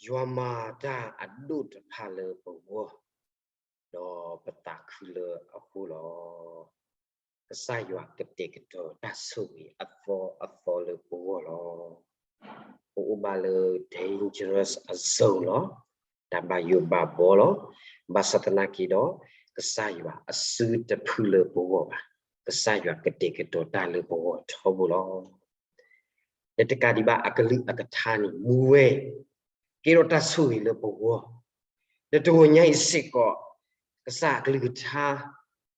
ယွၤမၤတၢ်အဒိၣ်တဖၣ်လၢပဂီၢ်, ဒီးပသးခုလၢအဃိလီၤ. ကစၢ်ယွၤကတဲာ်ကတီၤတၢ်ဆိၣ်ဂ့ၤအသီအသီလၢပဂီၢ်လီၤ. ပအိၣ်ဘၣ်လၢ dangerous zone လီၤ. တၢ်ဘၣ်ယိၣ်ဘၣ်ဘီလီၤ. ဘၣ်ဆၣ်သနာ်က့ဒီး ကစၢ်ယွၤအစုတဖုလၢပဂီၢ်ဘၣ်. ကစၢ်ယွၤကတဲာ်ကတီၤတၢ်လၢပဂီၢ်ထီဘိလီၤ. ဒီးတကးဒံးဘၣ် အကလုၢ်အကထါန့ၣ် မူဝဲ ကဲထီၣ်တၢ်ဆိၣ်ဂ့ၤလၢပဂီၢ်, ဒီးတဂီၤညါအံၤစ့ၢ်ကီး ကစၢ်အကလုၢ်ကထါ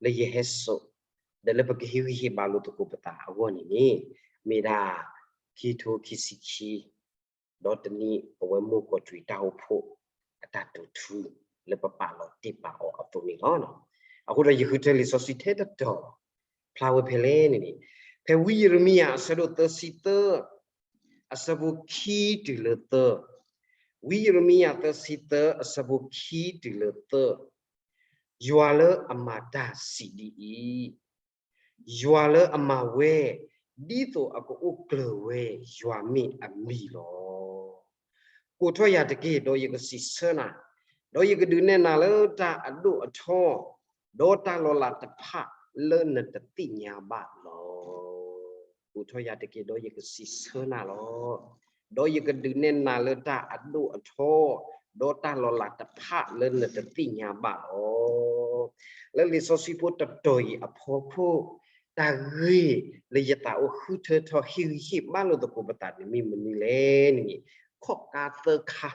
လၢယဟဲစိာ်, ဒီးလၢပကဟ့ၣ်ဂံၢ်ဟ့ၣ်ဘါလိာ်သကိးပသးအဂီၢ်န့ၣ်န့ၣ် မ့ၢ်ဒၣ် ခံထိခံဆံခံ, ဒီးတနံၣ် ပဝဲမိၢ်ကီးတြံၤတၢ်အိၣ်ဖှိၣ် အတၢ်တိာ်ထူ လၢပပာ်လီၤတ့ၢ်ပာ်အီၤအသိးန့ၣ်လီၤ. အဃိဒီးယဃုထၢလံာ်စီဆှံထဲတတီၤ, ဖျါဝဲဖဲလဲၣ်န့ၣ်န့ၣ်, ဖဲဝံယံးရမံယၤအဆၢဒိၣ်သၢဆံသၢ, အဆၢဖိခံတုၤလၢသၢ, ဝံယံးရမံယၤသၢဆံသၢ အဆၢဖိခံတုၤလၢသၢ, ယွၤလၢအမၤတၢ်စံးဒ်အံၤ, ယွၤလၢအမၤဝဲ ဒ်သိးအကအိၣ်ကျၢၤဝဲ ယွၤမ့ၢ်အမံၤလီၤ. ကိးထီၣ်ယၤတက့ၢ်, ဒီးယကစံးဆၢနၤ, ဒီးယကဒုးနဲၣ်နၤလၢတၢ်အဒိၣ်အထီ, ဒီးတၢ်လီၤလးတဖၣ်လၢနတသ့ၣ်ညါဘၣ်လီၤ. ကိးထီၣ်ယၤတက့ၢ်, ဒီးယကစံးဆၢနၤလီၤ. ဒီးယကဒုးနဲၣ်နၤလၢတၢ်အဒိၣ်အထီ, ဒီးတၢ်လီၤလးတဖၣ်လၢနတသ့ၣ်ညါဘၣ်လီၤ. လၢလံာ်စီဆှံဖိတတီၤအံၤအဖီခိၣ်, တၢ်ဂ့ၢ်လၢယသးအိၣ်ဃုထၢထီၣ်ဟ့ၣ်ဂံၢ်ဟ့ၣ်ဘါလိာ်သကိးပသးန့ၣ် မ့ၢ်မနုၤလဲၣ်န့ၣ်, ခီၣ်ကါသၢခါ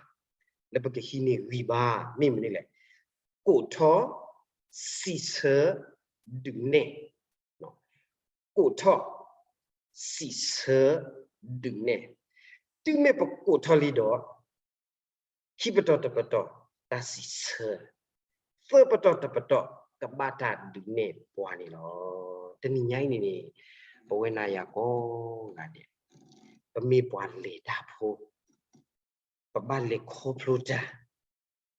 လၢပကဟံးန့ၢ်ဂံၢ်ဘါ မ့ၢ်မနုၤလဲၣ်. ကိးထီၣ်, စံးဆၢ, ဒုးနဲၣ်. ကိးထီၣ်, စံးဆၢ, ဒုးနဲၣ်. တုၤမ့ၢ်ပကိးထီၣ်လံဒီး, ခံပတီၢ်တပတီၢ် တၢ်စံးဆၢ, သၢပတီၢ်တပတီၢ် ကဘၣ်တၢ်ဒုးနဲၣ်ပှၤန့ၣ်လီၤ. တနံၤညါအံၤန့ၣ်န့ၣ်, ပဝဲနၤယၤကိးဂၤဒဲး, ပမ့ၢ်ပှၤလဲၤတၢ်ဖိ ပဘၣ်လဲၤခီဖျိတၢ်,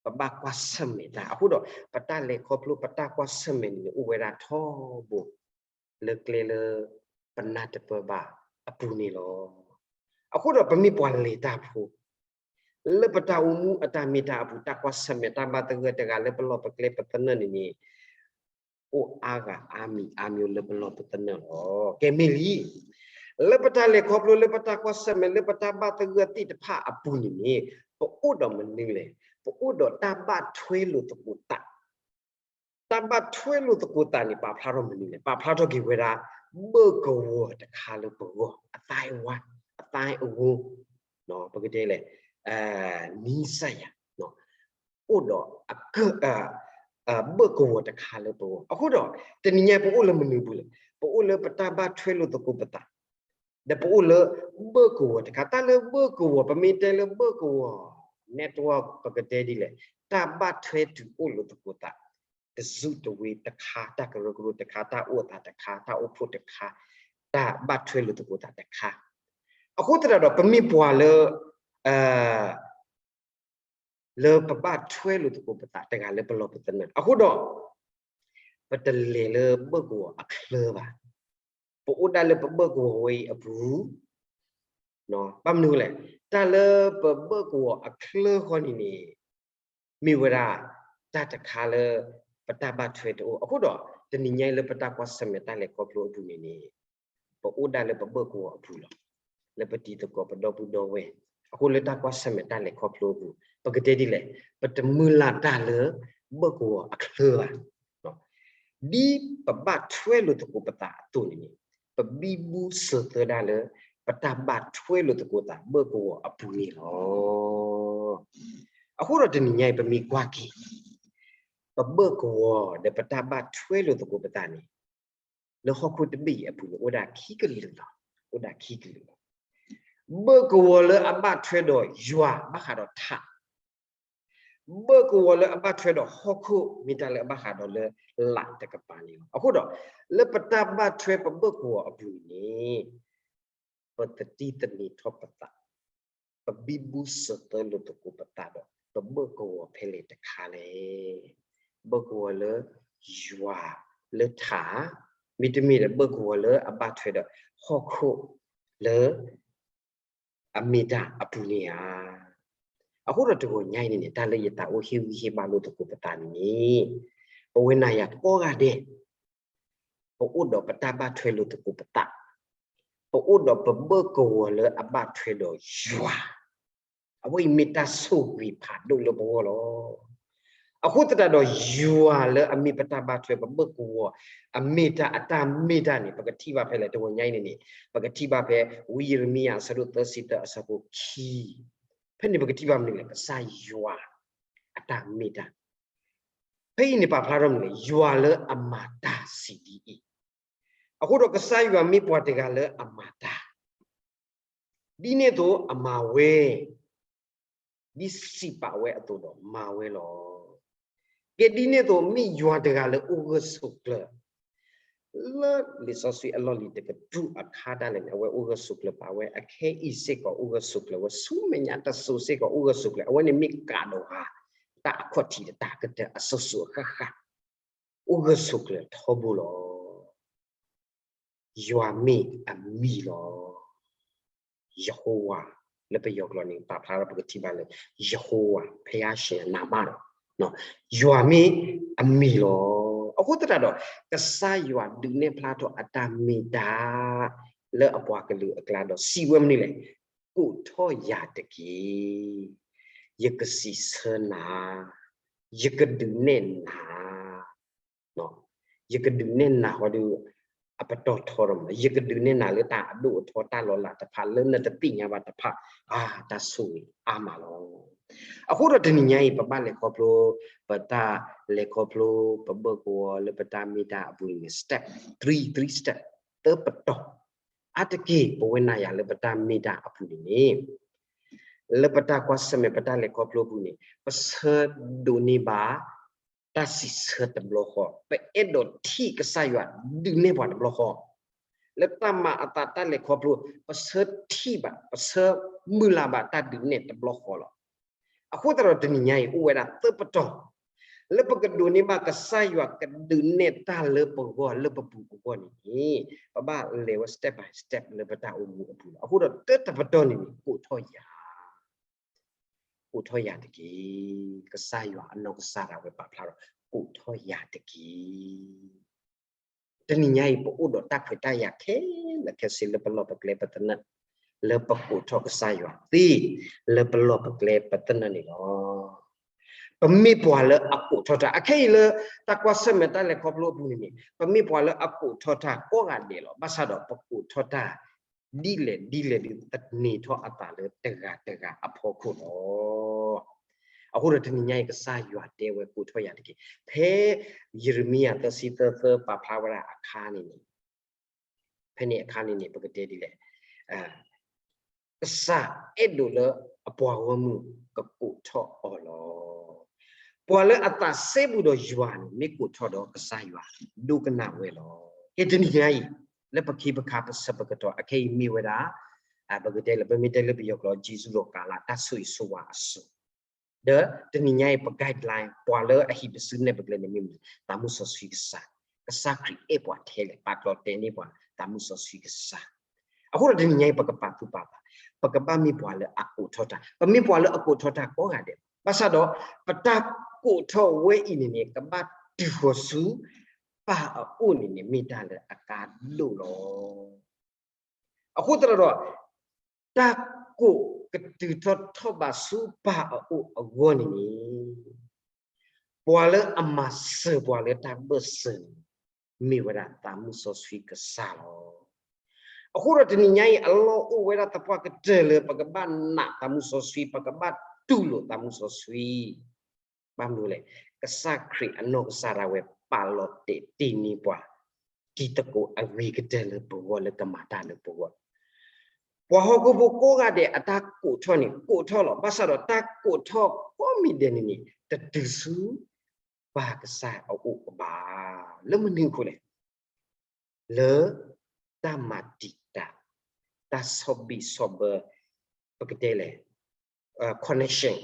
ပဘၣ်ကွၢ်ဆၢၣ်မဲာ်တၢ်. အဃိဒီး ပတၢ်လဲၤခီဖျိ ပတၢ်ကွၢ်ဆၢၣ်မဲာ်န့ၣ် အိၣ်ဝဲဒၣ်ထီဘိ လၢကျဲလၢပနၢ်တပၢၢ်ဘၣ်အပူၤန့ၣ်လီၤ. အဃိဒီးပမ့ၢ်ပှၤလဲၤတၢ်ဖိ လၢပတၢ်အိၣ်မူအတၢ်မ့ၢ်တၢ်အပူၤ တၢ်ကွၢ်ဆၢၣ်မဲာ်တၢ်ဘၣ်သဂၢၢ်တဂၤလၢပလီၢ်ပကျဲပသနၢၣ်န့ၣ်န့ၣ် အိၣ်အါဂၤအါမံၤအါမံၤလၢပလီၢ်ပသနၢၣ်လီၤ. ကဲမ့ၢ်လံ, လၢပတၢ်လဲၤခီဖျိ လၢပတၢ်ကွၢ်ဆၢၣ်မဲာ် လၢပတၢ်ဘၣ်သဂၢၢ်သ့ၣ်တဖၣ်အပူၤန့ၣ်န့ၣ်, ပအိၣ်ဒီးမနုၤလဲၣ်. ပအိၣ်ဒီးတၢ်ဘၣ်ထွဲလိာ်သကိးသး, တၢ်ဘၣ်ထွဲလိာ်သကိးသးန့ၣ် ပာ်ဖျါထီၣ်မနုၤလဲၣ်. ပာ်ဖျါထီၣ်က့ၤဝဲဒၣ် ဘၢၣ်ကဝီၤတခါလၢပဂီၢ်, အသးဝါ, အသးအဂီၢ်, ပကတဲလဲၣ်, နံစၢ်ယၤ, အိၣ်ဒီးအက, ဘၢၣ်ကဝီၤတခါလၢပဂီၢ်. အဃိဒီး တနံၤညါပအိၣ်လၢမနုၤပူၤလဲၣ်. ပအိၣ်လၢပတၢ်ဘၣ်ထွဲလိာ်သကိးပသး, ဒီးပအိၣ်လၢဘၢၣ်ကဝီၤတခါ. တၢ်လၢဘၢၣ်ကဝီၤ ပမ့ၢ်တဲလၢဘၢၣ်ကဝီၤ network ပကတဲဒ်လဲၣ်, တၢ်ဘၣ်ထွဲတုၤအိၣ်လိာ်သကိးသး, တစုတဝ့ၤတခါ, တၢ်ကရၢကရိတခါ, တၢ်အိၣ်သးတခါ, တၢ်အိၣ်ဖှိၣ်တခါ, တၢ်ဘၣ်ထွဲလိာ်သကိးသးတခါ. အဃိသတးဒီး ပမ့ၢ်ပှၤလၢ လၢပဘၣ်ထွဲလိာ်သကိးပသးတဂၤလၢပလီၢ်ပသနၢၣ်. အဃိဒီး ပတလဲၤလၢဘၢၣ်ကဝီၤအချၢဘၣ်. ပအိၣ်ဒၣ်လၢပဘၢၣ်ကဝီၤဝဲအံၤအပူၤ, ဘၣ်မနုၤလဲၣ်. တၢ်လၢပဘၢၣ်ကဝီၤအချၢဃီန့ၣ်န့ၣ် မ့ၢ်ဝဲဒၣ် တၢ်တခါလၢ ပတၢ်ဘၣ်ထွဲတအိၣ်. အဃိဒီး တနံၤညါအံၤလၢပတၢ်ကွၢ်ဆၢၣ်မဲာ်တၢ်လဲၤခီဖျိအပူၤန့ၣ်န့ၣ် ပအိၣ်ဒၣ်လၢပဘၢၣ်ကဝီၤအပူၤလီၤ. လၢပတံၤသကိးပဒီပုၢ်ဒီဝဲၢ်, အဃိလၢတၢ်ကွၢ်ဆၢၣ်မဲာ်တၢ်လဲၤခီဖျိအပူၤ ပကတဲဒ်လဲၣ်, ပတမုၢ်လၢ်တၢ်လၢဘၢၣ်ကဝီၤအချၢဘၣ်. ဒ်ပဘၣ်ထွဲလိာ်သကိးပသးအသိးန့ၣ်န့ၣ်, ပဘံဘူစၢၤသၢဒၣ်လၢ ပတၢ်ဘၣ်ထွဲလိာ်သကိးသးဘၢၣ်ကဝီၤအပူၤန့ၣ်လီၤ. အဃိဒီးတနံၤညါအံၤ ပမ့ၢ်ကွၢ်က့ၤ ပဘၢၣ်ကဝီၤဒီးပတၢ်ဘၣ်ထွဲလိာ်သကိးပသးန့ၣ်, လၢဟီၣ်ခိၣ်တဘ့ၣ်အံၤအပူၤန့ၣ် အိၣ်ဒၣ်ခံကလုာ်လီၤ. အိၣ်ဒၣ်ခံကလုာ်လီၤ. ဘၢၣ်ကဝီၤလၢအဘၣ်ထွဲဒီးယွၤ ဘၣ်ဃးဒီးထး, ဘၢၣ်ကဝီၤလၢအဘၣ်ထွဲဒီးဟီၣ်ခိၣ် မ့ၢ်တၢ်လၢအဘၣ်ဃးဒီးလၢလာ်တကပၤန့ၣ်လီၤ. အဃိဒီး လၢပတၢ်ဘၣ်ထွဲပဘၢၣ်ကဝီၤအပူၤန့ၣ် ပသတိသန့ၤထီၣ်ပသး, ပဘံဘူစၢၤသၢလိာ်သကိးပသးဒီး ပဘၢၣ်ကဝီၤဖဲလဲၣ်တခါလဲၣ်. ဘၢၣ်ကဝီၤလၢယွၤလၢထး, မ့တမ့ၢ်ဒီးဘၢၣ်ကဝီၤလၢအဘၣ်ထွဲဒီးဟီၣ်ခိၣ်လၢ အမ့ၢ်တၢ်အပူၤန့ၣ်ဧါ. အဃိဒီးတဂီၤညါအံၤန့ၣ်န့ၣ် တၢ်လၢယသးအိၣ်ဟ့ၣ်ဂံၢ်ဟ့ၣ်ဘါလိာ်သကိးပသးန့ၣ်န့ၣ် ပဝဲနၤယၤကိးဂၤဒဲး ပအိၣ်ဒီးပတၢ်ဘၣ်ထွဲလိာ်သကိးပသး, ပအိၣ်ဒီးပဘၢၣ်ကဝီၤလၢအဘၣ်ထွဲဒီးယွၤ, အဝဲအံၤမ့ၢ်တၢ်ဆိၣ်ဂ့ၤဖးဒိၣ်လၢပဂီၢ်လီၤ. အဃိသတးဒီး ယွၤလၢအမ့ၢ်ပတၢ်ဘၣ်ထွဲ ပဘၢၣ်ကဝီၤ အမ့ၢ်တၢ် အတၢ်မ့ၢ်တၢ်န့ၣ် ပကထံၣ်ဘၣ်ဖဲလဲၣ် တဂီၤညါအံၤန့ၣ်န့ၣ် ပကထံၣ်ဘၣ်ဖဲ ဝံယံးရမံယၤ အဆၢဒိၣ်သၢဆံတၢ အဆၢဖိခံ, ဖဲန့ၣ်ပကထံၣ်ဘၣ်မနုၤလဲၣ် ကစၢ်ယွၤ အတၢ်မ့ၢ်တၢ် ဖဲအံၤန့ၣ်ပာ်ဖျါထီၣ်မနုၤလဲၣ် ယွၤလၢအမၤတၢ်စံးဒ်အံၤ, အဃိဒီးကစၢ်ယွၤမ့ၢ်ပှၤတဂၤလၢအမၤတၢ် ဒ်န့ၣ်အသိးအမၤဝဲ, ဒ်စံးပာ်ဝဲအသိးဒီးမၤဝဲလီၤ. ကဲဒ်န့ၣ်အသိးမ့ၢ်ယွၤတဂၤလၢအိၣ်ဂၢၢ်ဆိးကျၢၤ လၢလံာ်စီဆှံအလီၢ်လံၤတကတြူၢ်အခါဒၣ်လဲာ်န့ၣ် အဝဲအိၣ်ဂၢၢ်ဆိးကျၢၤဘၣ်ဝဲ အခဲအံၤစ့ၢ်ကီးအိၣ်ဂၢၢ်ဆိးကျၢၤဝဲ ဆူမဲာ်ညါတစိၤစ့ၢ်ကီးအိၣ်ဂၢၢ်ဆိးကျၢၤ အဝဲန့ၣ်မ့ၢ်ကးဒီးဂၤ တၢ်အခီၣ်ထံးတတၢ်ကတၢၢ်အစိၤစိၤအဃၣ်ဃၣ် အိၣ်ဂၢၢ်ဆိးကျၢၤထီဘိလီၤ. ယွၤမ့ၢ်အမံၤလီၤ. ယဟိဝၤ လၢပယီၤကျိာ်န့ၣ် ပာ်ဖျါထီၣ်ပကထံၣ်ဘၣ်လၢ ယဟိဝၤ ဖဲအါရှၢၣ်နးမးလီၤ. ယွၤမ့ၢ်အမံၤလီၤ. အဃိသတးဒီး ကစၢ်ယွၤဒုးနဲၣ်ဖျါထီၣ်အတၢ်မ့ၢ်တၢ် လၢအပှၤကလုာ်အကျါဒီးစံးဝဲမနုၤလဲၣ်, ကိးထီၣ်ယၤတက့ၢ်. ယကစံးဆၢနၤ, ယကဒုးနဲၣ်နၤ ယကဒုးနဲၣ်နၤဃီဒီး အပတီၢ်ထီဒီးမး ယကဒုးနဲၣ်နၤလၢတၢ်အဒိၣ်အထီတၢ်လီၤလးတဖၣ်လၢနတသ့ၣ်ညါဘၣ်တဖၣ် အါ တၢ်ဆိၣ်ဂ့ၤအါမးလီၤ. အဃိဒီးတနံၤညါအံၤ ပဘၣ်လဲၤခီဖျိ ပတၢ်လဲၤခီဖျိ ပဘၢၣ်ကဝီၤလၢပတၢ်မ့ၢ်တၢ်အပူၤန့ၣ် step three three step သၢပတီၢ် အါတက့ၢ် ပဝဲနၤယၤလၢပတၢ်မ့ၢ်တၢ်အပူၤန့ၣ်န့ၣ် လၢပတၢ်ကွၢ်ဆၢၣ်မဲာ်ပတၢ်လဲၤခီဖျိအပူၤန့ၣ် ပဆၢဒိးန့ၢ်ဘၣ် တၢ်စံးဆၢတဘျီဃီ ပအဲၣ်ဒိးထံၣ်ကစၢ်ယွၤဒုးနဲၣ်ပှၤတဘျီဃီ လၢတၢ်မၤအသးတၢ်လဲၤခီဖျိ ပဆၢထံၣ်ဘၣ် ပဆၢမုၢ်လၢ်ဘၣ်တၢ်ဒုးနဲၣ်တဘျီဃီလီၤ. အဃိသတးဒီးတနံၤညါအံၤ အိၣ်ဝဲဒၣ်သၢပတီၢ် လၢပကဒိးန့ၢ်ဘၣ်ကစၢ်ယွၤကဒုးနဲၣ်တၢ်လၢပဂီၢ်လၢပပူၤအဂီၢ်န့ၣ်န့ၣ် ပဘၣ်လဲၤဝဲ step by step လၢပတၢ်အိၣ်မူအပူၤလီၤ. အဃိဒီးတၢတပတီၢ်န့ၣ်န့ၣ် ကိးထီၣ်ယၤ ကိးထီၣ်ယၤတက့ၢ်. ကစၢ်ယွၤအနီၢ်ကစၢ်ဒၣ်ဝဲပာ်ဖျါထီၣ် ကိးထီၣ်ယၤတက့ၢ်. တနံၤညါအံၤ ပအိၣ်ဒီးတၢ်ခွဲးတၢ်ယာ်ခဲလၢာ်ခဲဆ့လၢပလီၢ်ပကျဲပသနၢၣ် လၢပကိးထီၣ်ကစၢ်ယွၤသ့ လၢပလီၢ်ပကျဲပသနၢၣ်န့ၣ်လီၤ. ပမ့ၢ်ပှၤလၢအကိးထီၣ်တၢ် အခဲအံၤလၢ တၢ်ကွၢ်ဆၢၣ်မဲာ်တၢ်လဲၤခီဖျိအပူၤန့ၣ်န့ၣ် ပမ့ၢ်ပှၤလၢအကိးထီၣ်တၢ်ကိးဂၤဒဲးလီၤ. ဘၣ်ဆၣ်ဒီးပကိးထီၣ်တၢ် ဒ်လဲၣ်ဒ်လဲၣ်ဒ်သန့ၤထီၣ်အသးလၢတဂၤတဂၤအဖီခိၣ်လီၤ. အဃိဒီးတနံၤညါအံၤ ကစၢ်ယွၤတဲဝဲကိးထီၣ်ယၤတက့ၢ်. ဖဲယံးရမံယၤသၢဆံသၢသၢပာ်ဖျါဝဲဒၣ်အခါန့ၣ်န့ၣ် ဖဲန့ၣ်အခါန့ၣ်န့ၣ် ပကတဲဒ်လဲၣ် ကစၢ်အဲၣ်ဒိးလၢအပှၤဂီၢ်မုၢ်ကကိးထီၣ်အီၤလီၤ. ပှၤလၢအသးစဲဘူးဒီးယွၤန့ၣ် မ့ၢ်ကိးထီၣ်ဒီးကစၢ်ယွၤ ဒိကနၣ်ဝဲလီၤ. ကဲတနံၤညါအံၤ လၢပခ့ပခါပဆၢပကတီၢ် အခဲအံၤမ့ၢ်ဝဲဒၣ် ပကတဲလၢ ပမ့ၢ်တဲလၢပယီၤကျိာ် ကၠံစူလိာ်ကးလး တၢ်ဆိၣ်ဂ့ၤဆိၣ်ဝါအစိၤ ဒီးတနံၤညါအံၤ ပ guideline ပှၤလၢအဟံးပစုနဲၣ်ပကျဲန့ၣ်မ့ၢ်မနုၤ သးမုၢ်စီဆှံကစၢ်, ကစၢ်ခရံာ်အဲၣ်ပှၤထဲလဲၣ် ပာ်ကျီတဲာ်န့ၢ်ပှၤ သးမုၢ်စီဆှံကစၢ်. အဃိဒီးတနံၤညါအံၤ ပကပာ်သူၣ်ပာ်သး, ပကဘၣ်မ့ၢ်ပှၤလၢအကိးထီၣ်တၢ်, ပမ့ၢ်ပှၤလၢအကိးထီၣ်တၢ်ကိးဂၤဒဲး, ဘၣ်ဆၣ်ဒီး ပတၢ်ကိးထီၣ်ဝဲအံၤန့ၣ်န့ၣ် ကဘၣ်တုၤဃီၤဆူ ပၢ်အအိၣ်န့ၣ်န့ၣ် မ့ၢ်တၢ်လၢအကါဒိၣ်လီၤ. အဃိသတးဒီး တၢ်ကိးကတုၤထီၣ်ထီၣ်ဘးဆူပၢ်အအိၣ်အဂီၢ်န့ၣ်န့ၣ် ပှၤလၢအမၤစၢၤပှၤလၢတၢ်ဘၢၣ်စၢၤန့ၣ် မ့ၢ်ဝဲဒၣ်သးမုၢ်စီဆှံကစၢ်လီၤ. အဃိဒီးတနံၤညါအံၤ အလီၢ်အိၣ်ဝဲဒၣ်သပှၢ်ကတၢၢ်လၢ ပကဘၣ်နာ်သးမုၢ်စီဆှံ, ပကဘၣ်တူၢ်လိာ်သးမုၢ်စီဆှံ. ဘၣ်မနုၤလဲၣ်, ကစၢ်ခရံာ်အနီၢ်ကစၢ်ဒၣ်ဝဲပာ်လီၤတဲာ်တ့ၢ်န့ၢ်ပှၤ တံၤသကိးအဂ့ၤကတၢၢ်လၢပဂီၢ်လၢကမၤတၢ်လၢပဂီၢ် ပှၤဟီၣ်ခိၣ်ဖိကိးဂၤဒဲးအတၢ်ကိးထီၣ်န့ၣ် ကိးထီၣ်လီၤ. ဘၣ်ဆၣ်ဒီးတၢ်ကိးထီၣ်ကိးမံၤဒဲးန့ၣ်န့ၣ် တတုၤဆူ ပၢ်ကစၢ်အအိၣ်ကဘၣ် လၢမနုၤအဃိလဲၣ်, လၢတၢ်မၤတံာ်တာ် တၢ်ဆီၣ်ဘံၣ်ဆီၣ်ဘၢ ပကတဲလဲၣ် connection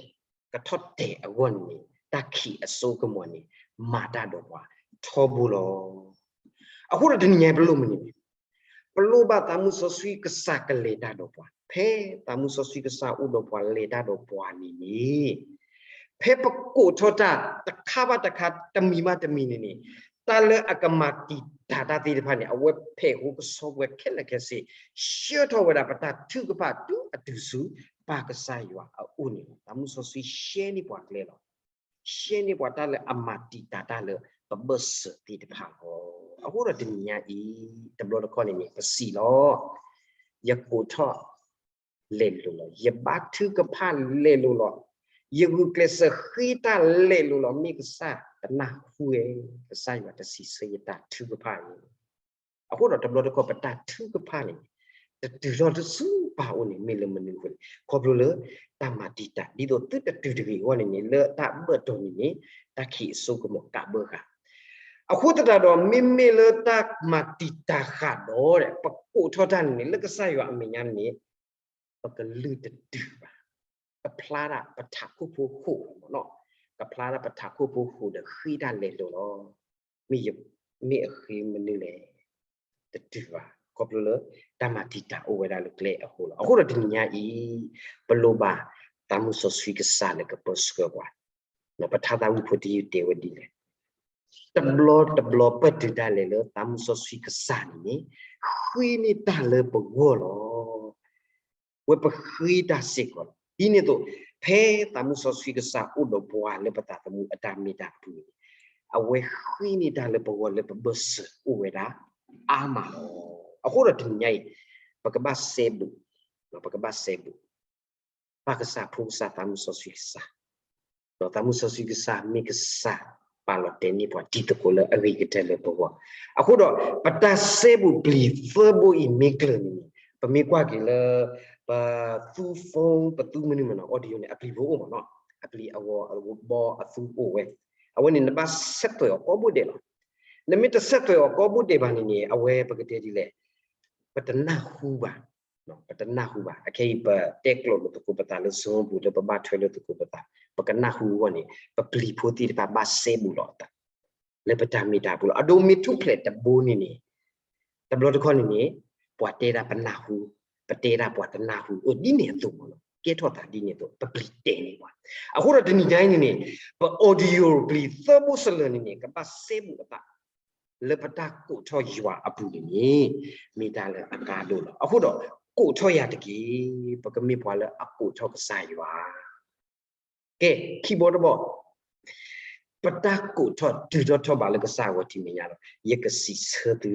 ကထီၣ်တဲာ်အဂီၢ်န့ၣ်န့ၣ် တၢ်ခံးအစိကမီၤန့ၣ် မၤတၢ်ဒီးပှၤထီဘိလီၤ. အဃိဒီးတနံၤညါအံၤ ပလိၣ်မနုၤလဲၣ်, ပလိၣ်ဘၣ်သးမုၢ်စီဆှံကစၢ်ကလဲၤတၢ်ဒီးပှၤ, ဖဲသးမုၢ်စီဆှံကစၢ်အိၣ်ဒီးပှၤလဲၤတၢ်ဒီးပှၤန့ၣ်န့ၣ်, ဖဲပကိးထီၣ်တၢ်တခါဘၣ်တခါ တမံၤဘၣ်တမံၤန့ၣ်န့ၣ်, တၢ်လၢအကမၤတံာ်တာ်တၢ်သ့ၣ်တဖၣ်န့ၣ် အဝဲဖဲးဃိကဆှီဝဲခဲလၢာ်ခဲဆ့, ဆှၢထီၣ်ဝဲဒၣ်ပတၢ်ထုကဖၣ်တုၤအတုၤဆူ ပၢ်ကစၢ်ယွၤအအိၣ်န့ၣ်လီၤ. သးမုၢ်စီဆှံရှဲန့ၢ်ပှၤကျဲလီၤ. ရှဲန့ၢ်ပှၤတၢ်လၢအမၤတံာ်တာ်တၢ်လၢပဘၢၣ်စၢၤသ့ၣ်တဖၣ်လီၤ. အဃိဒီးတနံၤညါအံၤ တဘျီတခီၣ်န့ၣ်န့ၣ် ပစံးလီၤ. ယကိးထီၣ် လဲၤလိၤလီၤ. ယဘါထုကဖၣ်လဲၤလိၤလီၤ. ယဂုာ်ကျဲးစၢးဃ့တၢ်လဲၤလိၤလီၤ. မ့ၢ်ကစၢ်တနၢ်ဟူဝဲ, ကစၢ်ယွၤတစံးဆၢယတၢ်ထုကဖၣ်န့ၣ်. အဃိဒီးတဘျီတခီၣ်ပတၢ်ထုကဖၣ်န့ၣ် တတုၤထီၣ်တစုပၢ်အိၣ်န့ၣ် မ့ၢ်လၢမနုၤအဃိလဲၣ်. ခီဖျိလၢတၢ်မၤတံာ်တာ် ဒ်သိးသုတတုၤတဂ့ၤအဂီၢ်န့ၣ်န့ၣ် လၢတၢ်ဘၢၣ်တီၤန့ၣ်န့ၣ် တၢ်ခံးအစိကမီၤကးဘၢဃာ်. အဃိသတးဒီး မ့မ့ၢ်လၢတၢ်မၤတံာ်တာ်ဃာ်ဒီး ပကိးထီၣ်တၢ်န့ၣ်န့ၣ် လၢကစၢ်ယွၤအမဲာ်ညါန့ၣ် ပကလုၢ်တတုၤဘၣ်. ကဖျါဒၣ်ပထးခိၣ်ဖိဃိာ်လီၤမ့ၢ်နီၤ. ကဖျါဒၣ်ပထးခိၣ်ဖိဃိာ်ဒီးဃ့တၢ်လဲၤလိၤလီၤ. မ့ၢ်ယ, မ့ၢ်အဃ့မနုၤလဲၣ်. တတုၤဘၣ်. ခီဖျိလၢတၢ်မၤတံာ်တာ်အိၣ်ဝဲဒၣ်လၢကျဲအဃိလီၤ. အဃိဒီးတနံၤညါအံၤ ပလိၣ်ဘၣ်သးမုၢ်စီဆှံကစၢ်လၢကပၢဆှၢပှၤ ပထါသးဝံၣ်ဖိတယုၢ်တဲဝဲဒ်လဲၣ်. တဘျီတဘျီပတုာ်ဒၣ်လဲာ်လၢသးမုၢ်စီဆှံကစၢ်န့ၣ်န့ၣ် ဃ့န့ၢ်တၢ်လၢပဂီၢ်လီၤ. ဝဲပဃ့တၢ်စ့ၢ်ကီးလီၤ. ဒ်န့ၣ်အသိး ဖဲသးမုၢ်စီဆှံကစၢ်အိၣ်ဒီးပှၤလၢပသးသမူအတၢ်မ့ၢ်တၢ်ပူၤန့ၣ် အဝဲဃ့န့ၢ်တၢ်လၢပဂီၢ်လၢပဘၢၣ်စၢၤအိၣ်ဝဲဒၣ်အါမးလီၤ. အဃိဒီးတနံၤညါအံၤ ပကဘၣ်စဲဘူး, ပကဘၣ်စဲဘူး ပၢ်ကစၢ် ဖိကစၢ် သးမုၢ်စီဆှံကစၢ်, ဒီးသးမုၢ်စီဆှံကစၢ်မ့ၢ်ကစၢ်ပာ်လီၤတဲာ်န့ၢ်ပှၤတံၤသကိးလၢအဂ့ၤကတၢၢ်လၢပဂီၢ်. အဃိဒီး ပတၢ်စဲဘူးပျံၤသၢဘိအံၤမ့ၢ်ကျၢၤန့ၣ်န့ၣ် ပမ့ၢ်ကွၢ်က့ၤလၢ ပသူ phone ပသူမနုၤမနုၤ audio န့ၣ် အပျံၤဖိအိၣ်မးနီၤ, အပျံၤအဂီၤအဘီအသူအိၣ်ဝဲ, အဝဲန့ၣ်နဘၣ်ဆက်သွယ်အီၤကိးဘိဒဲးလီၤ. နမ့ၢ်တဆက်သွယ်အီၤကိးဘိဒဲးဘၣ်န့ၣ်န့ၣ် အဝဲပကတဲဒ်လဲၣ်, ပတနၢ်ဟူဘၣ် ပတနၢ်ဟူဘၣ်. အခဲအံၤ ပတဲကျိာ်လိာ်သကိးပသးလၢ Zoom ပူၤလၢပဘၣ်ထွဲလိာ်သကိးပသး, ပကနၢ်ဟူအဂီၢ်န့ၣ် ပပျံၤဖိသ့ၣ်တဖၣ်ဘၣ်စဲဘူးလီၤအသး လၢပတၢ်မ့ၢ်တၢ်ပူၤလီၤ. အဒိမ့ၢ်ထူၣ်ဖျဲးတဘိန့ၣ်န့ၣ် တဘျီတခီၣ်န့ၣ်န့ၣ် ပှၤတဲဒၣ်ပနၢ်ဟူ, ပတဲဒၣ်ပှၤတနၢ်ဟူ, အဒ်န့ၣ်အသိးမးလီၤ. ကဲထီၣ်သးဒ်န့ၣ်အသိး ပပျံၤတဲာ်န့ၢ်ပှၤ. အဃိဒီးတနံၤညါအံၤန့ၣ်န့ၣ် ပ audio ပျံၤသၢဘိစလၢာ်န့ၣ်န့ၣ် ကဘၣ်စဲဘူးအသး လၢပတၢ်ကိးထီၣ်ယွၤအပူၤန့ၣ်န့ၣ် မ့ၢ်တၢ်လၢအကါဒိၣ်လီၤ. အဃိဒီး ကိးထီၣ်ယၤတက့ၢ်, ပကမ့ၢ်ပှၤလၢအကိးထီၣ်ကစၢ်ယွၤ. ကဲ, ခံဘီတဘီ, ပတၢ်ကိးထီၣ်တုၤထီၣ်ထီၣ်ဘးလၢကစၢ်အဂီၢ်ထံးမဲာ်ညါလီၤ. ယကစံးဆၢသု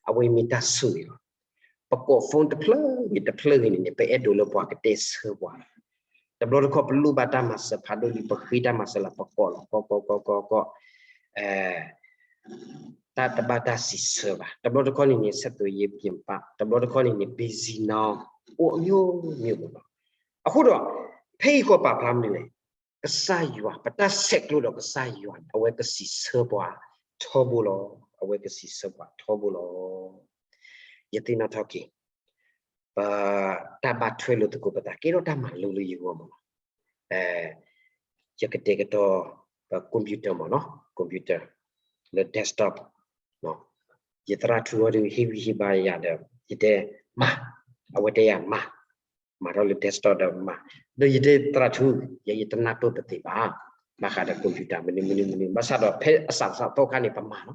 အဝဲမ့ၢ်တၢ်ဆိၣ်ဂ့ၤလီၤ. ပကိး phone တဖျၢၣ်ဂ့ၤတဖျၢၣ်ဂ့ၤန့ၣ်န့ၣ် ပအဲၣ်ဒိးလၢပှၤကတဲဆၢပှၤလီၤ. တဘျီတခီၣ်ပလိၣ်ဘၣ်တၢ်မၤစၢၤဖးဒိၣ်လံ ပဃ့တၢ်မၤစၢၤလၢပကိးလီၤ ကိးကိးကိးကိးကိး တၢ်တဘၣ်တၢ်စံးဆၢဘၣ်. တဘျီတခီၣ်န့ၣ်န့ၣ် ဆက်သွယ်ရေးပြင်ပ, တဘျီတခီၣ်န့ၣ်န့ၣ် busy now အိၣ်အမျိုးမျိုးမးလီၤ. အဃိဒီး ဖဲအံၤဃီပာ်ဖျါမနုၤလဲၣ်, ကစၢ်ယွၤ, ပတၢ်ဆဲးကျိးဒီးကစၢ်ယွၤန့ၣ် အဝဲကစံးဆၢပှၤထီဘိလီၤ. အဝဲကစံးဆၢပှၤထီဘိလီၤ. ယသ့ၣ်နီၣ်ထီၣ်က့ၤ ပတၢ်ဘၣ်ထွဲလိာ်သကိးပသး ကဲထီၣ်တၢ်မၤလိလၢယဂီၢ်မးလီၤ. ယကတဲကတီၤ ပ computer မးနီၤ, computer လၢ desktop ယသရၣ်ထူအီၤဒီး ဟ့ၣ်ဂံၢ်ဟ့ၣ်ဘါယၤဒီး ယတဲမၤ, အဝဲတဲယၤမၤ, မၤထီၣ်လၢ desktop ဒီးမၤ, ဒီးယတဲသရၣ်ထူ, ယဲယတနၢ်ပၢၢ်ပသ့ဘၣ်, ဘၣ်ဃးဒီး computer မနုၤမနုၤမနုၤ, ဘၣ်ဆၣ်ဒီးဖဲအစးစးသီခါန့ၣ် ပမၤလီၤ.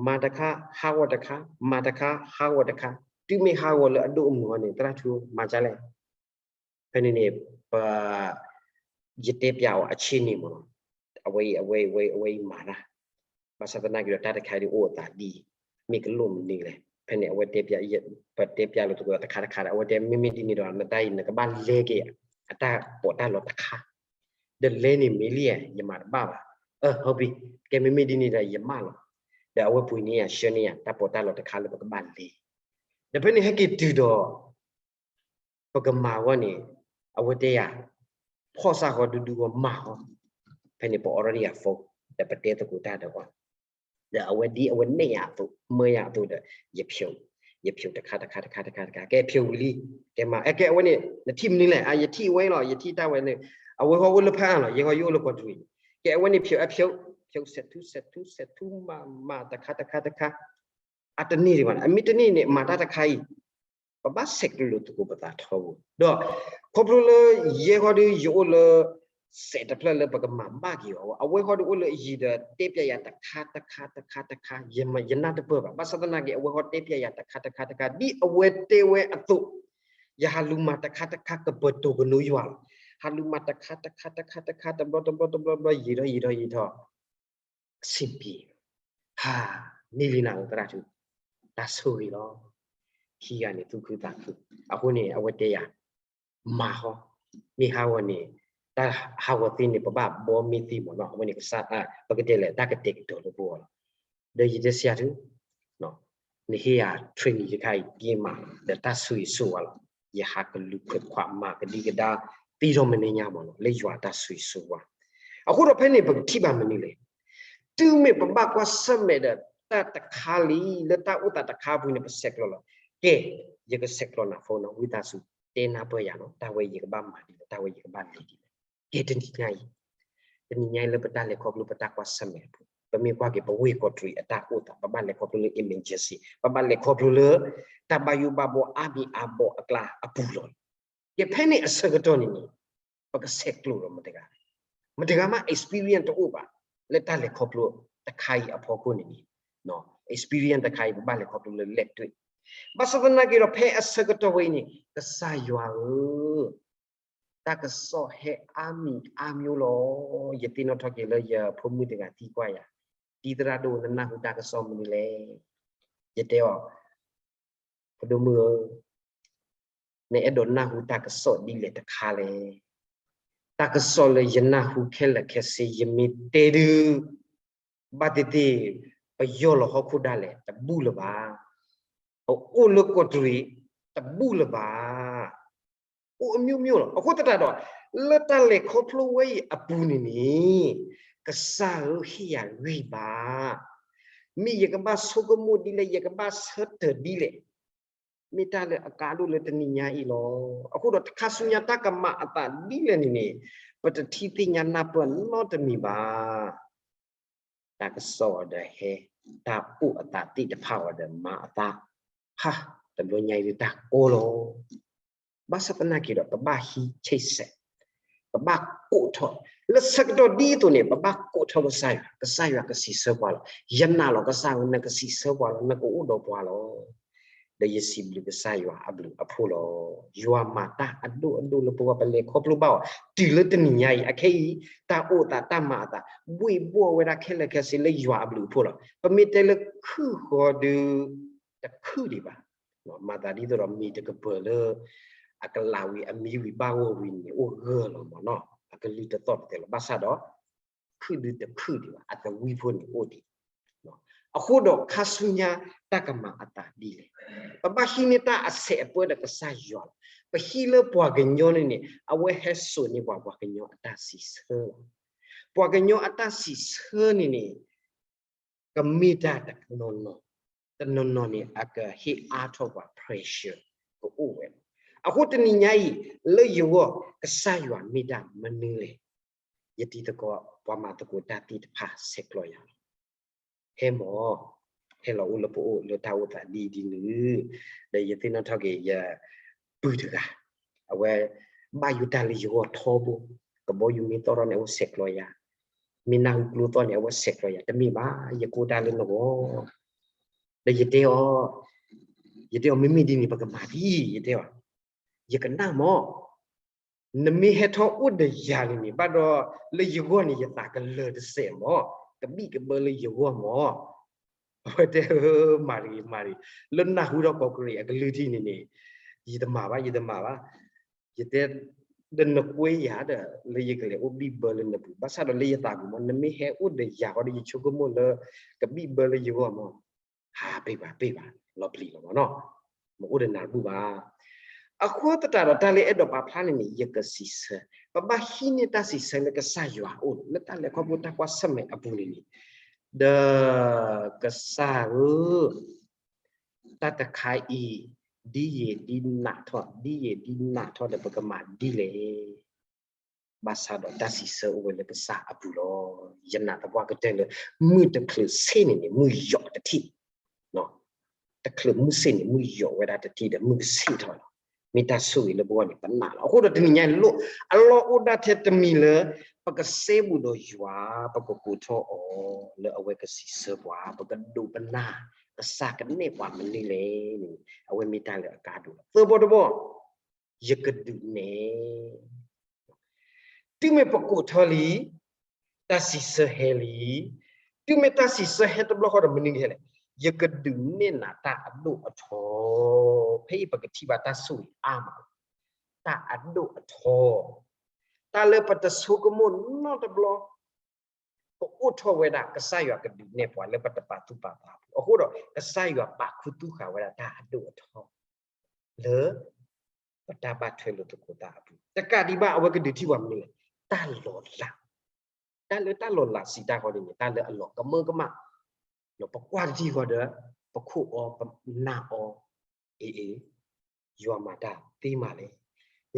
မၤတခါ ဟးဂီၤတခါ, မၤတခါ ဟးဂီၤတခါ, တုၤမ့ၢ်ဟးဂီၤလၢအဒိၣ်အမုၢ်အီၤန့ၣ် သရၣ်ထူ မၤဒ်လဲၣ်. ဖဲန့ၣ်န့ၣ် ပ ယတဲပျးအီၤအဆ့ၣ်န့ၣ်မးနီၤ, အဝဲအံၤ အဝဲအံၤ အဝဲအံၤမၤတၢ်, ဘၣ်ဆၣ်သနာ်က့ဒီးတၢ်တခါအံၤအိၣ်အသးဒ်အံၤ, မ့ၢ်ကလိၣ်မနုၤလဲၣ်. ဖဲန့ၣ် အဝဲတဲပျး, ပတဲပျးလိာ်သကိးတခါတခါဒီး အဝဲတဲမ့မ့ၢ်ဒ်န့ၣ်ဒီး နတၢ်အံၤ နကဘၣ်လဲက့ၤ အတၢ်ပီးတၢ်လီတခါ, ဒီးလဲန့ၣ်မ့ၢ်လံ, ယမၤတဘၣ်ဘၣ်. အၢ ဟုတ်ပြီ, ကဲမ့မ့ၢ်ဒ်န့ၣ်ဒီး ယမၢလီၤ. ဒီးအဝဲပှ့ၤန့ၢ်ယၤ ဆှၢန့ၢ်ယၤ တၢ်ပီးတၢ်လီတခါလၢပကဘၣ်လဲ. ဒီးဖဲန့ၣ်ဟဲက့ၤတုၤဒီး ပကမၤအဂီၢ်န့ၣ် အဝဲတဲယၤ ဖီၣ်စၢ်ဃီဒူဒူဂီၢ်မၤဃီ, ဖဲန့ၣ်ပအီရၣ်ဒံယၤ phone ဒီးပတဲသကိးတၢ်ဒီးအီၤ, ဒီးအဝဲဒ်အဝဲနဲၣ်ယၤအသိး မၢယၤအသိးဒီး ယဖျိး, ယဖျိးတခါတခါတခါတခါတခါ, ကဲဖျိးဝံၤလံ, ကဲမၤ, ကဲအဝဲန့ၣ် နထံၣ်မနုၤလဲၣ်, ယထံၣ်အဝဲလီၤ, ယထံၣ်တၢ်ဝဲန့ၣ်, အဝဲဃီအိၣ်လၢဖးအါလီၤ, ယဲဃီယအိၣ်လၢကီၢ်တရံး, ကဲအဝဲန့ၣ်ဖျိးအဖျိး, ဖျိးစဲးထူစဲးထူစဲးထူမၤမၤတခါတခါတခါ, အတန့ၢ်ဒံးဘၣ်, အမ့ၢ်တန့ၢ်န့ၣ် မၤတၢ်တခါအံၤ ပဘၣ်ဆဲးကျိးလိာ်သကိးပသးထီဘိ, ဒီးခီဖျိလၢယဲဃီဒီးယအိၣ်လၢ စဲးတဖျၢၣ်လၢပကမၤဘၣ်က့ၤအီၤ, အဝဲဃီဒီးအိၣ်လၢအယံၤဒီးတဲပျးယၤတခါတခါတခါတခါတခါ, ယနၢ်တပၢၢ်ဘၣ်, ဘၣ်ဆၣ်သနာ်က့ အဝဲဃီတဲပျးယၤတခါတခါတခါ ဒ်အဝဲတဲဝဲအသိး, ယဟးလူၤမၤတခါတခါကပၢၤတိၤကနိယွၤလီၤ. ဟးလူၤမၤတခါတခါတခါတခါ တဘျီတဘျီတဘျီတဘျီ ယံာ်ထီၣ်ယံာ်ထီၣ်ယံာ်ထီၣ် အဆင်ပြေ, ဟါ, န့ၢ်လံနၤဧၢသရၣ်ထူ, တၢ်ဆိၣ်ဂ့ၤလီၤ. ခံဂၤန့ၣ်သူၣ်ခုသးခု, အဃိန့ၣ် အဝဲတဲယၤ, မၤဟီ, မ့ၢ်ဟးဂီၤန့ၣ်, တၢ်ဟးဂီၤသ့န့ၣ် ပဘၣ်ဘီမ့ၢ်သ့မ့ၢ်နီၤ, အဝဲန့ၣ်ကစၢ်, ပကတဲလဲၣ်တၢ်ကတဲာ်ကတီၤလၢပဂီၢ်လီၤ. ဒီးယတဲဆရာထူ, နဟ့ၣ်ယၤ training တခါအံၤက့ၤမး, ဒီးတၢ်ဆိၣ်ဂ့ၤဆိၣ်ဝါလီၤ. ယဟးကလူၤခွဲးခွးမးကဒံကဒါ သ့ထီၣ်မနုၤညါမ့ၢ်နီၤ လၢယွၤတၢ်ဆိၣ်ဂ့ၤဆိၣ်ဝါ. အဃိဒီးဖဲန့ၣ် ပကထံၣ်ဘၣ်မနုၤလဲၣ်. တုၤမ့ၢ်ပဘၣ်ကွၢ်ဆၢၣ်မဲာ်ဒီးတၢ်တခါလံ လၢတၢ်အိၣ်သးတခါအပူၤန့ၣ် ပဆဲးကျိးလီၤ. ကဲ, ယကဆဲးကျိးနၤဖိနီၤ ဝံသးစူၤ တဲနၢ်ပၢၢ်ယၤနီၤ တၢ်ဝဲယကဘၣ်မၤဒ်လဲၣ် တၢ်ဝဲယကဘၣ်လဲၤဒ်လဲၣ်. ကဲတနံၤညါအံၤ, တနံၤညါအံၤလၢပတၢ်လဲၤခီဖျိပတၢ်ကွၢ်ဆၢၣ်မဲာ်အပူၤ, ပမ့ၢ်ကွၢ်က့ၤပဝ့ၢ်ကီးတရံးအတၢ်အိၣ်သး ပဘၣ်လဲၤခီဖျိလၢ emergency, ပဘၣ်လဲၤခီဖျိလၢ တၢ်ဘၣ်ယိၣ်ဘၣ်ဘှီအါမံၤအါဘှီအကျါအပူၤလီၤ. ကဲဖဲန့ၣ်အဆၢကတီၢ်န့ၣ်န့ၣ်, ပကဆဲးကျိးလီၤမတဂၤ, မတဂၤမး experience တအိၣ်ဘၣ်, လၢတၢ်လဲၤခီဖျိတခါအံၤအဖီခိၣ်န့ၣ်န့ၣ်, experience တခါအံၤ ပဘၣ်လဲၤခီဖျိလၢလဲၤတွဲၣ်, ဘၣ်ဆၣ်သနာ်က့ဒီးဖဲအဆၢကတီၢ်ဝဲအံၤန့ၣ် ကစၢ်ယွၤဧၢ တၢ်ကစီၣ်ဟဲအါမံၤအါမံၤလီၤ. ယသ့ၣ်နီၣ်ထီၣ်က့ၤလၢယဖိမုၣ်တဂၤသံကွၢ်ယၤ, တံၤသရၣ်ဒိၣ် နနၢ်ဟူတၢ်ကစီၣ်မနုၤလဲၣ်. ယတဲအီၤ, ဖိဒိၣ်မုၣ်ဧၢ, နအဲၣ်ဒိးနၢ်ဟူတၢ်ကစီၣ်ဒ်လဲၣ်တခါလဲၣ်. တၢ်ကစီၣ်လၢယနၢ်ဟူခဲလၢာ်ခဲဆ့ ယမ့ၢ်တဲဒုး ဘၣ်သ့ၣ်သ့ၣ် ပယီၢ်လီၤဟီၣ်ခိၣ်ဒၣ်လဲာ် တဘူၣ်လၢၤဘၣ်. ပအိၣ်လၢကီးတရံး တဘူၣ်လၢၤဘၣ်. အိၣ်အမျိုးမျိုးလီၤ. အဃိသတးဒီး လၢတၢ်လဲၤခီဖျိဝဲအံၤအပူၤန့ၣ်န့ၣ်, ကစၢ်ဧၢ ဟ့ၣ်ယၤဂံၢ်ဘါ, မ့ၢ်ယကဘၣ်ဆိကမိၣ်ဒ်လဲၣ် ယကဘၣ်ဆၢထၢၣ်ဒ်လဲၣ်, မ့ၢ်တၢ်လၢအကါဒိၣ်လၢတနံၤညါအံၤလီၤ. အဃိဒီးတခါဆူညါတၢ်ကမၤအသးဒ်လဲၣ်န့ၣ်န့ၣ်, ပတထံၣ်သ့ၣ်ညါနၢ်ပၢၢ်နီတမံၤဘၣ်. တၢ်ကစီၣ်အီၤဒီးဟဲ, တၢ်အိၣ်အသးသ့ၣ်တဖၣ်အီၤဒီးမၤအသး, ဟါ, တဘျီညါအံၤဒုးတၢ်ကီလီၤ. ဘၣ်ဆၣ်သနာ်က့ဒီး ပဘၣ်ဟံးဆ့ၣ်စဲး, ပဘၣ်ကိးထီၣ်, လၢဆၢကတီၢ်ဒ်သိးန့ၣ် ပဘၣ်ကိးထီၣ်ကစၢ်ယွၤ, ကစၢ်ယွၤကစံးဆၢပှၤလီၤ. ယနာ်လီၤကစၢ်ဧၢ နကစံးဆၢပှၤလီၤ, နကအိၣ်ဒီးပှၤလီၤ. ဒီးယစံးဘျုးကစၢ်ယွၤအဘျုးအဖှိၣ်လီၤ. ယွၤမၤတၢ်အဒိၣ်အဒိၣ်လၢပဂီၢ် ပလဲၤခီဖျိဘၣ်အီၤ, တုၤလၢတနံၤညါအံၤ အခဲအံၤ, တၢ်အိၣ်သးတၢ်မၤအသး, ဘှ့ၣ်ဘှီၣ်ဝဲဒၣ်ခဲလၢာ်ခဲဆ့လၢယွၤအဘျုးအဖှိၣ်လီၤ. ပမ့ၢ်တဲလၢခုၣ်ဃီဒုး, တခုၣ်ဒံးဘၣ်. မၤသးဒ်သိးဒီးမ့ၤတကပၤလၢ အကလးဝံၤအမံဝံၤဘၣ်ဂီၢ်ဝံၤန့ၣ် အိၣ်ဂၢၢ်လီၤမ့ၢ်နီၤ, အကလုၢ်တသီၣ်တသဲးလီၤ. ဘၣ်ဆၣ်ဒီး ခုၣ်ဒုးတခုၣ်ဒံးဘၣ်, အသဝံဖိန့ၣ်အိၣ်ဒံး. အဃိဒီးခါဆူညါတၢ်ကမၤအသးဒ်လဲၣ်. ပဘၣ်ဟံးန့ၢ်တၢ်အဆဲးအပၢဒီးကစၢ်ယွၤလီၤ. ပဟံးလၢပှၤကညီန့ၣ်န့ၣ် အဝဲဟဲစိာ်န့ၢ်ပှၤပှၤကညီအတၢ်စံးဆၢလီၤ. ပှၤကညီအတၢ်စံးဆၢန့ၣ်န့ၣ် ကမ့ၢ်တၢ်တနီၤနီၤ, တနီၤနီၤန့ၣ် အကဟ့ၣ်အါထီၣ်ပှၤ pressure ကအိၣ်ဝဲလီၤ. အဃိတနံၤညါအံၤ လၢယဂီၢ် ကစၢ်ယွၤမ့ၢ်တၢ်မနုၤလဲၣ်. ယတံၤသကိး ပှၤမၤသကိးတၢ်သ့ၣ်တဖၣ်ဆဲးကျိးယၤလီၤ. ဟဲမၢ်, ဟဲလီၤအိၣ်လၢပအိၣ်လၢတၢ်အိၣ်သးဒ်ဒ်နုၤ, ဒီးယသ့ၣ်နီၣ်ထီၣ်က့ၤယပုၢ်တဂၤ, အဝဲ ဘၣ်ယိၣ်တၢ်လၢယဂီၢ်ထီဘိ, ကဘီယူၤမ့ၢ်သီၣ်ထီၣ်န့ၣ် အဝဲဆဲးကျိးယၤ, မ့ၢ်နၢ်ဟူကျိသီၣ်န့ၣ် အဝဲဆဲးကျိးယၤ, တမ့ၢ်ဘၣ်, ယကိၢ်တၢ်လၢနဂီၢ်. ဒီးယတဲအီၤ, ယတဲအီၤ မ့မ့ၢ်ဒ်န့ၣ် ပကမၤဒ်, ယတဲအီၤ, ယကနၣ်မၢ် နမ့ၢ်ဟဲထီၣ်အိၣ်ဒီးယၤန့ၣ်န့ၣ် ဘၣ်ဒီးလၢယဂီၢ်န့ၣ် ယသးကလၢာ်တစဲးမၢ်, ကဘံၣ်ကဘၢလၢယဂီၢ်မၢ်. အဝဲတဲ, မၤတဂ့ၤ, မၤတဂ့ၤ, လၢနၢ်ဟူဒီးကီးကရံးအကလုၢ်ထံၣ်န့ၣ်န့ၣ်, ယတမၤဘၣ်, ယတမၤဘၣ်. ယတဲ, ဒီးနကွဲယၤဒီး လၢယကလဲၤအိၣ်ဘံၣ်ဘၢလၢနပူၤ, ဘၣ်ဆၣ်ဒီးလၢယသးပူၤမၢ် နမ့ၢ်ဟဲအိၣ်ဒီးယၤဃီဒီး ယဆိကမိၣ်လၢ ကဘံၣ်ဘၢလၢယဂီၢ်မၢ်. ဟး ပ့ၢ်ဘၣ်, ပ့ၢ်ဘၣ်, လီၤပျံၤလီၤမၢ်နီၤ, မ့ၢ်အိၣ်ဒီးနၤတဘူၣ်ဘၣ်. အဃိသတးဒီးတၢ်လၢအဲၣ်ဒိးပာ်ဖျါန့ၣ်န့ၣ် ယကစံးဆၢ, ပဘၣ်ဟံးန့ၢ်တၢ်စံးဆၢလၢကစၢ်ယွၤအအိၣ်န့ၣ် လၢတၢ်လဲၤခီဖျိတၢ်ကွၢ်ဆၢၣ်မဲာ်အပူၤန့ၣ်န့ၣ်, ဒီးကစၢ်ဧၢ, တၢ်တခါအံၤ ဒ်ယံာ်ဒ်နးထီၣ်, ဒ်ယံာ်ဒ်နးထီၣ်ဒီး ပကမၤဒ်လဲၣ်. ဘၣ်ဆၣ်ဒီးတၢ်စံးဆၢအိၣ်ဝဲလၢကစၢ်အပူၤလီၤ. ယနာ်သပှၢ်ကတၢၢ်လၢ မုၢ်တချုးဆ့ၣ်န့ၣ်န့ၣ် မုၢ်ယီၤတထံၣ်, တချုးမုၢ်ဆ့ၣ်န့ၣ် မုၢ်ယိာ်ဝဲဒၣ်တထံၣ်ဒီး မုၢ်ကဆ့ၣ်ထီၣ်လီၤ. မ့ၢ်တၢ်ဆိၣ်ဂ့ၤလၢပဂီၢ်န့ၣ် ပနာ်လီၤ. အဃိဒီးတနံၤညါအံၤ အလီၢ်အိၣ်ဒၣ်ထဲတမံၤလၢ ပကစဲဘူးဒီးယွၤ, ပကကိးထီၣ်အီၤလၢအဝဲကစံးဆၢပှၤ, ပကဒိးပနၢ် ကစၢ်ကနဲၣ်ပှၤမနုၤလဲၣ်န့ၣ် အဝဲမ့ၢ်တၢ်လၢအကါဒိၣ်လီၤ. သၢဘီတဘီ ယကဒုးနဲၣ် တုၤမ့ၢ်ပကိးထီၣ်လံ, တၢ်စံးဆၢဟဲလံ, တုၤမ့ၢ်တၢ်စံးဆၢဟဲတဘျီဃီဒီး မနုၤကဟဲလဲၣ်, ယကဒုးနဲၣ်နၤတၢ်အဒိၣ်အထီ, ဖဲအံၤပကထံၣ်ဘၣ်တၢ်ဆိၣ်ဂ့ၤအါမး, တၢ်အဒိၣ်အထီ, တၢ်လၢပတဆိကမိၣ်နီတဘျီ ကအိၣ်ထီၣ်ဝဲဒၣ် ကစၢ်ယွၤကဒုးနဲၣ်ပှၤလၢပတပာ်သူၣ်ပာ်သးအပူၤ, အဃိဒီး ကစၢ်ယွၤပာ်ခူသူၣ်ဃာ်ဝဲဒၣ်တၢ်အဒိၣ်အထီ လၢ ပတၢ်ဘၣ်ထွဲလိာ်သကိးသးအပူၤ, တကးဒံးဘၣ် အဝဲကဒုးထံၣ်ပှၤမနုၤလဲၣ်, တၢ်လီၤလး, တၢ်လၢတၢ်လီၤလးစံးတၢ်ဃီန့ၣ်န့ၣ် တၢ်လၢအလီၤကမၢကမၣ်, ပကွၢ်တထံၣ်ဃီဒီး ပခိၣ်အီၤ ပနာ်အီၤ, အ့အ့ ယွၤမၤတၢ်သ့မးလဲၣ်,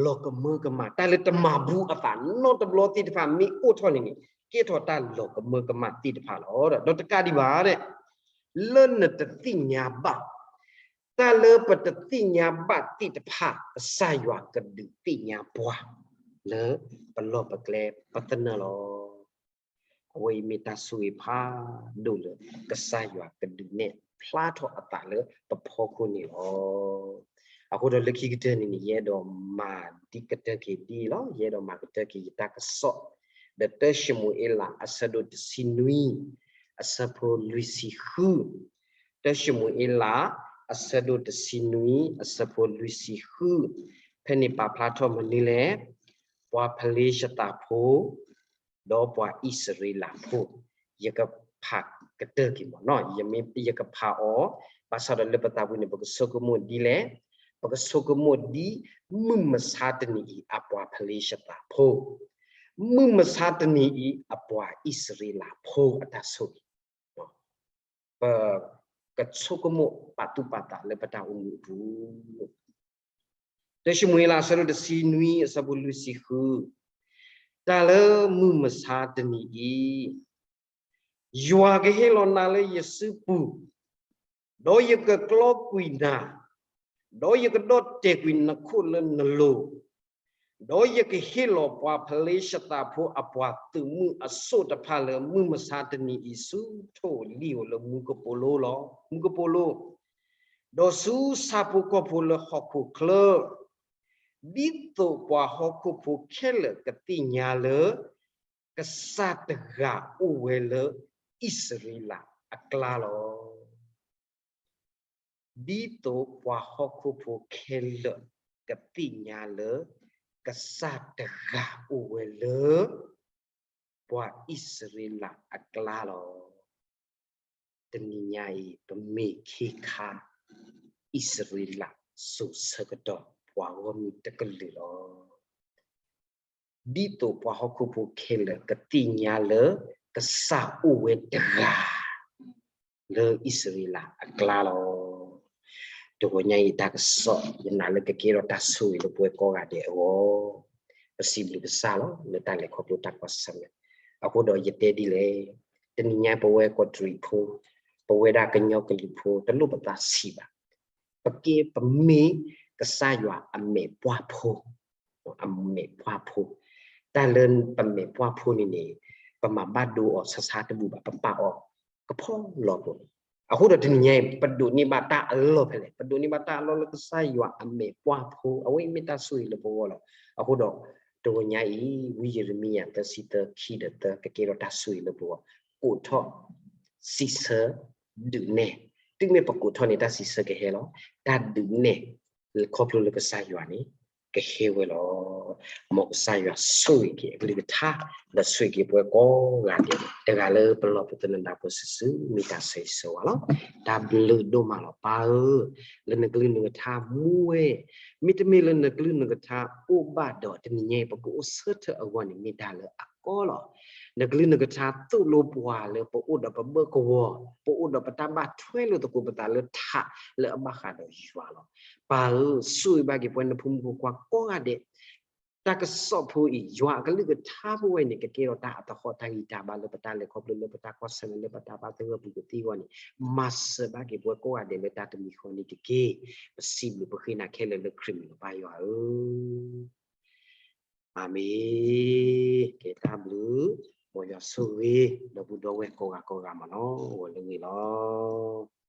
လီၤကမၢကမၣ်, တၢ်လၢတမၤဘူးအသးနီတဘျီသ့ၣ်တဖၣ် မ့ၢ်အိၣ်ထီၣ်န့ၣ်န့ၣ် ကဲထီၣ်တၢ်လီၤကမၢကမၣ်သ့ၣ်တဖၣ်လီၤ. ဒီးတကးဒံးဘၣ်န့ၣ် လၢနတသ့ၣ်ညါဘၣ်, တၢ်လၢပတသ့ၣ်ညါဘၣ်သ့ၣ်တဖၣ် ကစၢ်ယွၤကဒုးသ့ၣ်ညါပှၤ လၢပလီၢ်ပကျဲပသနၢၣ်လီၤ. အဝဲအံၤမ့ၢ်တၢ်ဆိၣ်ဂ့ၤဖးဒိၣ်လၢ ကစၢ်ယွၤကဒုးနဲၣ်ဖျါထီၣ်အသးလၢပဖီခိၣ်န့ၣ်လီၤ. အဃိဒီးလၢခံကတၢၢ်န့ၣ်န့ၣ် ယအဲၣ်ဒိးမၤဒ်ကတၢၢ်က့ၤဒ်အံၤလီၤ. ယအဲၣ်ဒိးမၤကတၢၢ်က့ၤယတၢ်ကစီၣ် ဒီးတၢၡမူၤအ့လး အဆၢဒိၣ်တဆံနွံ အဆၢဖိလွံၢ်ဆံဃု, တၢၡမူၤအ့လး အဆၢဒိၣ်တဆံနွံ အဆၢဖိလွံၢ်ဆံဃု, ဖဲန့ၣ်ပာ်ဖျါထီၣ်မနုၤလဲၣ်, ပှၤဖလ့ၡသးဖိ ဒီးပှၤအံၣ်စရ့လးဖိ, ယကဖးကတၢၢ်က့ၤမ့ၢ်နီၤ, ယကဖးအီၤ, ဘၣ်ဆၣ်ဒီးလၢပသးပူၤန့ၣ် ပကဆိကမိၣ်ဒ်လဲၣ်, ပကဆိကမိၣ်ဒ် မုၢ်မဆါတနံၤအံၤ အပှၤဖလ့ၡသးဖိ, မုၢ်မဆါတနံၤအံၤ အပှၤအံၣ်စရ့လးဖိအတၢ်ဆိၣ်ဂ့ၤ ပကဆိကမိၣ်ပာ်သူၣ်ပာ်သးလၢပတၢ်အိၣ်မူအပူၤ, တၢၡမူၤအ့လး အဆၢဒိၣ်တဆံနွံ အဆၢဖိလွံၢ်ဆံဃု, တၢ်လၢမုၢ်မဆါတနံၤအံၤ, ယွၤကဟ့ၣ်လီၤနၤလၢယစုပူၤ, ဒီးယကကျီကွံာ်နၤ, ဒီးယကဒီၣ်တဲာ်ကွံာ်နခိၣ်လၢနလိၤ, ဒီးယကဟ့ၣ်လီၤပှၤဖလ့ၡသးဖိအပှၤသုးမုၢ်အစိၣ်တဖၣ်လၢမုၢ်မဆါတနံၤအံၤဆူထိၣ်ဧိၤလံၣ်ဧိၤလၢမူကပိာ်လိလီၤ, မူကပိာ်လိ, ဒီးဆူဆၣ်ဖိကီၢ်ဖိလၢဟီၣ်ခိၣ်ချၢ, ဒ်သိးပှၤဟီၣ်ခိၣ်ဖိခဲလၢာ်ကသ့ၣ်ညါလၢ ကစၢ်တဂၤအိၣ်ဝဲလၢအံၣ်စရ့လးအကျါလီၤ. ဒ်သိးပှၤဟီၣ်ခိၣ်ဖိခဲလၢာ်ကသ့ၣ်ညါလၢ ကစၢ်တဂၤအိၣ်ဝဲလၢ ပှၤအံၣ်စရ့လးအကျါလီၤ. တနံၤညါအံၤ ပမ့ၢ်ခ့ခါ အံၣ်စရ့လးစိၤဆၢကတီၢ် ပှၤဂီၢ်မုၢ်တကလုာ်လီၤ. ဒ်သိးပှၤဟီၣ်ခိၣ်ဖိခဲလၢာ်ကသ့ၣ်ညါလၢ ကစၢ်အိၣ်ဝဲတဂၤ လၢအံၣ်စရ့လးအကျါလီၤ. တဂီၤညါအံၤတၢ်ကစီၣ် ယနာ်လၢကကဲထီၣ်တၢ်ဆိၣ်ဂ့ၤလၢပဝဲကိးဂၤဒဲးအဂီၢ်, ပစံးဘျုးကစၢ်လီၤ လၢတၢ်လဲၤခီဖျိတၢ်ကွၢ်ဆၢၣ်မဲာ်. အဃိဒီးယတဲဒ်လဲၣ်, တနံၤညါပဝဲကီးတရံးဖိ, ပဝဲဒၣ်ကညီကလုာ်ဖိ တလိၣ်ပသးဆံးဘၣ်. ပကဲပမ့ၢ်ကစၢ်ယွၤအမဲာ်ပှၢ်ဖိ, အမဲာ်ပှၢ်ဖိ, တၢ်လၢပမဲာ်ပှၢ်ဖိန့ၣ်န့ၣ် ပမၤဘၣ်ဒိအီၤဆါဆါတဘူၣ်ဘၣ်, ပပာ်အီၤကဖီလီၤပူၤလီၤ. အဃိဒီးတနံၤညါအံၤ ပဒိးန့ၢ်ဘၣ်တၢ်အလီၢ်ဖဲလဲၣ်, ပဒိးန့ၢ်ဘၣ်တၢ်အလီၢ်လၢကစၢ်ယွၤအမဲာ်ပှၢ်ဖိ, အဝဲအံၤမ့ၢ်တၢ်ဆိၣ်ဂ့ၤလၢပဂီၢ်လီၤ. အဃိဒီး တဂီၤညါအံၤ ဝံယံးရမံယၤ သၢဆံသၢ ခံဒီးသၢ ကကဲထီၣ်တၢ်ဆိၣ်ဂ့ၤလၢပဂီၢ်, ကိးထီၣ်, စံးဆၢ, ဒုးနဲၣ်, တုၤမ့ၢ်ပကိးထီၣ်န့ၣ် တၢ်စံးဆၢကဟဲလီၤ, တၢ်ဒုးနဲၣ် ခီဖျိလၢကစၢ်ယွၤန့ၣ် ကဟဲဝဲလီၤ. မ်ကစၢ်ယွၤဆိၣ်ဂ့ၤက့ၤအကလုၢ်ကထါ, ဒီးဆိၣ်ဂ့ၤက့ၤပဝဲကိးဂၤဒဲး, တဂၤလၢပလီၢ်ပသနၢၣ်ပူၤစုာ်စုာ် မ့ၢ်တၢ်ဆၢဂ့ၤဆၢဝါလီၤ. တၢ်ဘျုးဒိၣ်မးလီၤပၢ်ဧၢ, လၢနကလုၢ်နကထါမူဝဲ, မ့တမ့ၢ်လၢနကလုၢ်နကထါအိၣ်ဘၣ်ဒီး တနံၤညါအံၤ ပကအိၣ်ဆၢထၢၣ်အဂီၢ်န့ၣ် မ့ၢ်တၢ်လၢအကီလီၤ. နကလုၢ်နကထါသိၣ်လိပှၤလၢပအိၣ်ဒီးပဘၢၣ်ကဝီၤ, ပအိၣ်ဒီးပတၢ်ဘၣ်ထွဲလိာ်သကိးပသးလၢထးလၢအဘၣ်ဃးဒီးယွၤလီၤ. ပၢ်ဧၢ, ဆိၣ်ဂ့ၤဘၣ်က့ၤပဝဲနဖိမုၣ်ဖိခွါကိးဂၤဒဲး, ပ တၢ်ကစီၣ်ဖိအံၤ ယွၤအကလုၢ်ကထါဖိဝဲန့ၣ် ကကဲထီၣ်တၢ်အသဟီၣ်တၢ်ဂံၢ်တၢ်ဘါလၢပတၢ်လဲၤခီဖျိ လၢပတၢ်ကီၢ်စဲၣ် လၢပတၢ်ဘါသဂၢၢ်ပူၤကသ့အဂီၢ်န့ၣ် မၤစၢၤဘၣ်က့ၤပဝဲကိးဂၤဒဲးလၢတၢ်တမံၤဃီန့ၣ်တက့ၢ်. ပစံးဘျုးပဃ့နၤခဲလၢာ်လၢခရံာ်မံၤလီၤ ပၢ်ယွၤဧၢ. အၤမ့ၣ်. ကဲတၢ်ဘျုး, မ်ယွၤဆိၣ်ဂ့ၤ ဒီပုၢ်ဒီဝဲၢ်ကိးဂၤကိးဂၤမးနီၤ, ဂီၤလၢဂ့ၤလီၤ.